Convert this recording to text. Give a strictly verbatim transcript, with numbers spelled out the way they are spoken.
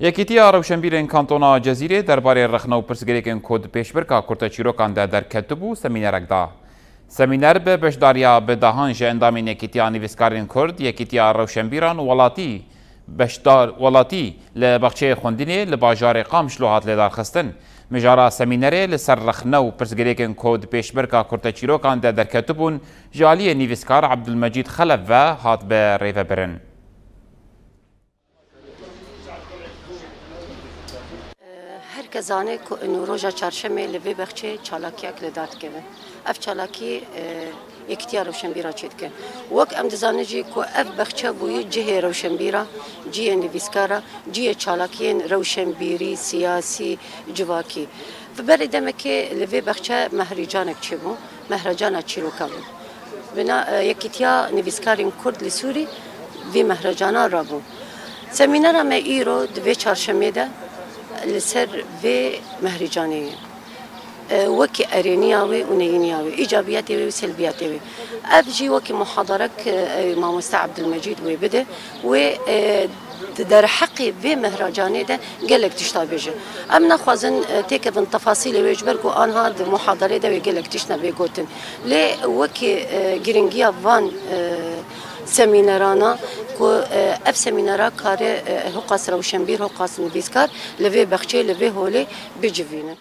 Yekîtiya Rewşenbîrên Kantona Cezîrê derbarê rexne û pirsgirêkên ku di pêşbirka kurteçîrokan de derketibû semînerek da. Semîner bi beşdariya bi dehan ji endamên Yekîtiya Nivîskarên Kurd, Yekîtiya Rewşenbîran û welatî beşdar welatî li baxçeyê xwendinê li bajarê Qamişlo hat lêdarxistin. Mijara semînerê li ser rexne û pirsgirêkên ku di pêşbirka kurteçîrokan de derketibûn ji aliyê nivîskar Abdulmecîd Xelef ve hat bi rêvebirin. Her kes zane ku ino roja çarşemê li vê bexçê çalakiyek li dar dikeve. Ev çalakî, e, Yekîtiya Rewşenbîra çêdike. Wek em dizanin jî ku ev bexçe bûyî cihê rewşenbîra, cihê nivîskara, cihê çalakiyên rewşenbîrî, siyasî, civakî. Bi berê demekê li vê bexçe mehrîcanek çêbû, mehracana çîroka bû. Bina, e, Yekîtiya Nivîskarên Kurd li Sûrî vê mehracana rabû. Semînera me îro di vê çarşemê de li ser vê mehrîcanê ye. E, wekî erêniya wê û neyîniya wê, îcabiyetê wê û selbiyetê wê. Ev jî wekî muhadarek, e, mamoste Abdulmecîd wê bide. Wê, e, di derheqê vê mehracanê de gelek tişta bêje. Em naxwazin, e, têkevin tefasîlê wê, ji ber ku anha di muhadarê de wê gelek tişta bê gotin. Lê wekî, e, giringiya van, e, semînerana ku, e, ev semînera kare, e, hiqas rewşenbîr, hiqas nivîskar li vê bexçê, li vê holê bicivînin.